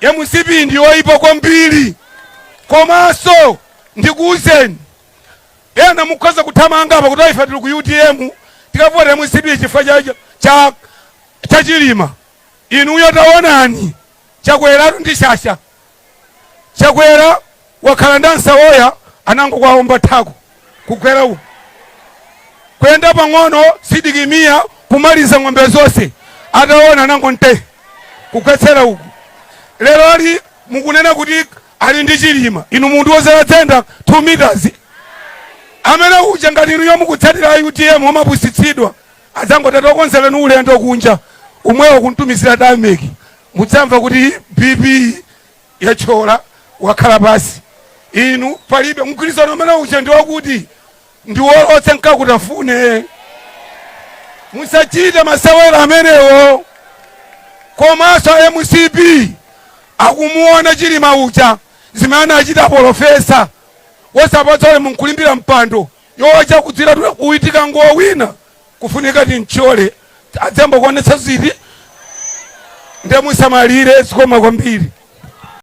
MCP ndi yoyipa kwambiri. Komanso ndikuwuzeni, ena mukhoza kuthamanga apa kuti ife tili ku UTM, tikavota MCP chifukwa cha Chilima. Inuyo taonani, Chakweratu ndi shasha. Chakwera wakhala ndi ansawoya, anangokwaomba thako kugwera uku, kuyenda pang'ono sidikimiya kumaliza ng'ombe zonse, ataona anangonte kugwetsera uku. Lero ali mukunena kuti ali ndi Chilima, inu munthu wozera dzenda 2 meters amene uja. Ngati inuyo mukutsatira UTM, omapusitsidwa, adzangotata okonzereni ulendo kunja umwewo kuntumizira tameki, mudzamva kuti BP yachola, wakhala pasi. Inu palibe mgwirizano umene uja ndi wakuti ndiwolotse nkakutafune. Musachite masewera amenewo. Komanso MCP akumuona Chilima uja, zimene achita polofesa wosapatsa munkulimbira mpando yowacha kudzira uitika ngowina, kufunika tinchole adzemba kuonetsa ziti. Nde musamalire. Zikoma kwambiri.